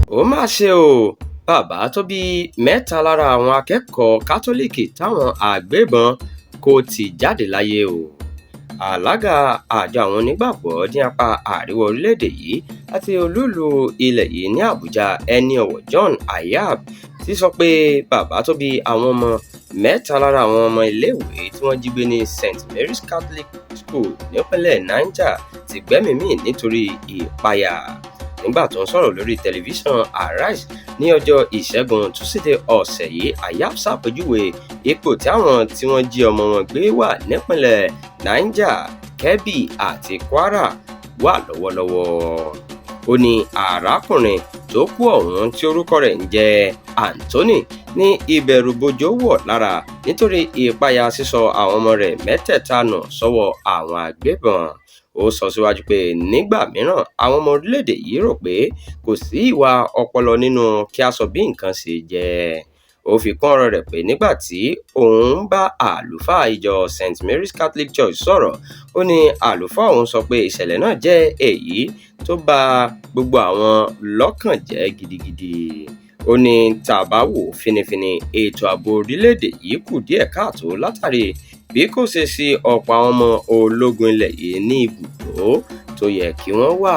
Ó mà ṣe o, bàbá tó bí mẹ́ta lára àwọn akẹ́kọ̀ọ́ Kátólíìkì táwọn agbébọn kò ti jáde láyé o. Alága àjọ àwọn onígbàgbọ́ ní apá àríwá orílẹ̀-èdè yìí àti olú-ìlú ilẹ̀ yìí ní Àbújá, Ẹni Ọ̀wọ̀ John Hayab, ti sọ pé bàbá tó bí àwọn ọmọ mẹ́ta lára àwọn ọmọ iléèwé tí wọ́n jí gbé ní St Mary's Catholic School nípínlẹ̀ Niger ti gbẹ́mìí mì nítorí ìpayà. Nígbà tó ń sọ̀rọ̀ lórí tẹlifíṣàn Arise ní ọjọ́ Ìṣẹ́gun Túsídéé ọ̀sẹ̀ yìí, Hayab ṣàpèjúwe ipò tí àwọn tí wọ́n jí ọmọ wọn gbé wà nípìnlẹ̀ Niger, Kebbi àti Kwara wà lọ́wọ́lọ́wọ́. Ó ní arákùnrin tó kú ọ̀hún, tí orúkọ rẹ̀ ń jẹ́ Anthony, ní ìbẹ̀rùbojo wọ̀ lára nítorí ìpayà sísọ àwọn ọmọ rẹ̀ mẹ́tẹ̀ẹ̀ta nù sọ́wọ́ àwọn agbébọn. Ó sọ síwájú pé nígbà mìíràn, àwọn ọmọ orílẹ̀-èdè yìí rò pé kò sí ìwà ọpọlọ nínú kí á sọ bí nǹkan ṣe jẹ́. Ó fi kún ọ̀rọ̀ rẹ̀ pé nígbà tí òun ń bá àlùfáà ìjọ St Mary's Catholic Church sọ̀rọ̀, ó ní àlùfáà ọ̀hún sọ pé ìṣẹ̀lẹ̀ náà jẹ́ èyí tó ba gbogbo àwọn lọ́kàn jẹ́ gidigidi. Ó ní tá a bá wò ó fínífíní, ètò ààbò orílẹ̀-èdè yìí kù díẹ̀ káàtó látàrí bí kò ṣe sí ọ̀pọ̀ àwọn ọmọ ológun ilẹ̀ yìí ní ibùdó tó yẹ kí wọ́n wà.